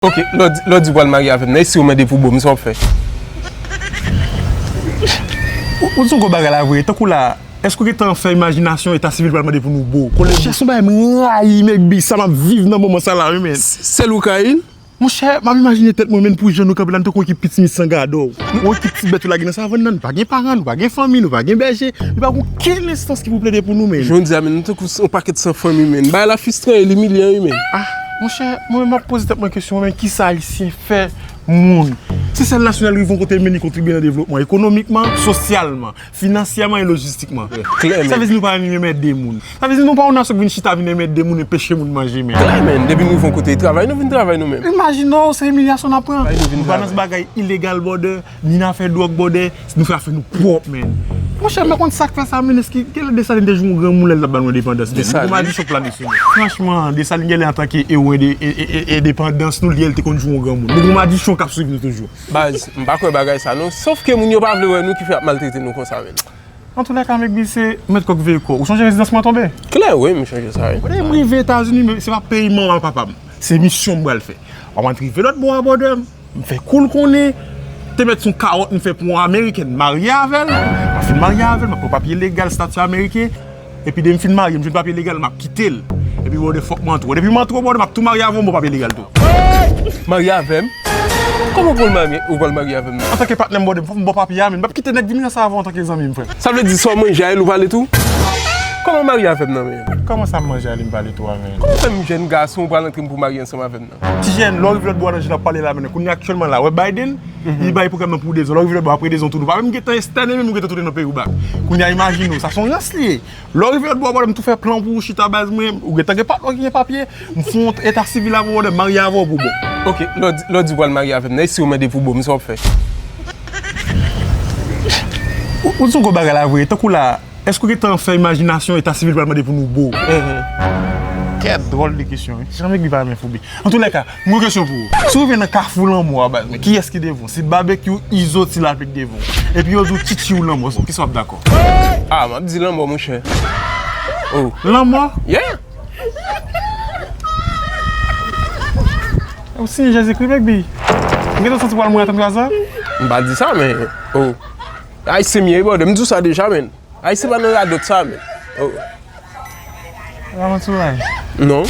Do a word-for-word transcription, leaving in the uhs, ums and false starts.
Ok, lè w di, lè w di w pral marye avè m nan, e si yo mande pou bo m, sa w ap fè? Ou, ou di yon gwo bagay la vre, tankou la, èske w gentan fè imajinasyon eta sivil pral mande pou nou bo? Monchè, se yon bagay m rayi, Mekbi, sa m ap viv nan moman sa la, wi, men. Sèl ou ka rayi l? Monchè, m ap imajine tèt mwen, men, pou jan nou kanpe la, nou tankou ekip Pitimi San Gadò. Yon ekip ti bèt yo lage nan savann nan, nou pa gen paran, nou pa gen fanmi, nou pa gen bèje, nou pa gen okenn enstans ki pou plede pou nou, men. Jodi a, men, nou tankou yon pakèt san fanmi, men. Bagay la fistran e li imilyan, wi, men. Ah, monchè, mwen menm m ap poze tèt mwen kesyon, men, kisa Ayisyen fè moun? Sesèl Nasyonal rive yon kote, men li kontribye nan devlopman ekonomikman, sosyalman, finansyèman e lojistikman. Klè, men. Sa vle di nou pa menm ede moun. Sa vle di nou pa yon nasyon k vin chita vin ede moun e peche moun manje, men. Klè, men. Depi nou rive yon kote travay, nou vin travay nou menm. Imajine w, se imilyasyon n ap pran. Bay nou vin travay. Nou pa nan bagay ilegal, brother, ni nan afè dwòg, brother. Nou fè afè nou pwòp, men. Monchè, m pa konn sa k fè sa, men, èske genlè Desalin te jwenn yon granmoun lè l t ap ba nou endepandans, men. Desalin. Gwo madichon k plane sou nou. Franchman, Desalin genlè antanke ewo ende-, e-, e-, e-, endepandans nou, li, li te konn jwenn yon granmoun. Nou gwo madichon k ap swiv nou toujou. Baz, m pa kwè bagay sa non. Sòf ke moun yo pa vle wè nou ki fè y ap maltrete nou konsa, men. Antoulèka, Mekbi, se mèt kòk veye kò. Ou sonje rezidans mwen tonbe? Klè, wi, m sonje sa, wi. Kote m rive Etazini, men se pa peyi manman papa m. Se misyon m pral fè. Anvan m rive lòt bò a, brother, m fè kou l konnen. Te mèt se yon kawòt m fè pou yon amerikèn, marye avè l. M ap fin marye avè l, m ap pran papye legal, stati ameriken. Epi depi m fin marye, m jwenn papye legal, m ap kite l. Epi, brother, fòk m antre w. Depi m antre w, brother, m ap tou marye avè w, m ba w papye legal tou. Marye avè m? Kòman w pral marye, ou pral marye avè m nan? Antanke patnè m, brother, fòk m ba w papye a, men. M p ap kite nèg vin nan sa avè w antanke zanmi m, frè. Sa vle di sa w manje a, e l ou vale tou? Kòman marye avè m nan, men? Kòman sa m manje a, li m vale tou a, men? Kòman w fè m jèn gason, ou pral antre m pou w marye ansanm avè m nan? Ti jèn, lè w rive lòt bò a nan je n ap pale la, men, kounye a aktyèlman la, wè Biden, li bay pwogram nan pou dezon. Lè w rive lòt bò, apre dezon tou, nou pa menm gentan enstale, menm nou gentan tounen nan peyi w bak. Kounye a, imajine w, sa se yon rans li ye. Lè w rive lòt bò a, brother, m tou fè plan pou ou chita baz mwen, ou gentan gen patnè w ki gen papye, m fè yon eta sivil avè w, brother, m marye avè w pou bon. Ok, lè w di, lè w di w pral marye avè m nan, e si yo mande pou bo m, sa w ap fè? Ou, ou di yon gwo bagay la vre, tankou la, èske w gentan fè imajinasyon eta sivil pral mande pou nou bo? Kèt, dwòl de kesyon, wi. Jan Mekbi pa renmen foubi. Antoulèka, m gen yon kesyon pou ou. Si w rive nan kafou lanmò a, baz mwen, kiyès ki devan w? Se Babekyou, Izo, Ti Lapli k devan w. Epi yo di w Tchitchi ou lanmò, kisa w ap dakò? Ah, m ap di lanmò, monchè. Oh. Lanmò? Yeah. Ou siyen Jezikri, Mekbi. M gentan santi pral mouri a trannntwa zan. M pa di sa, men, oh. Ayisyen m ye, brother. M di w sa deja, men. Ayisyen pa nan radòt sa, men. Oh. Ou pa manti w la? Non.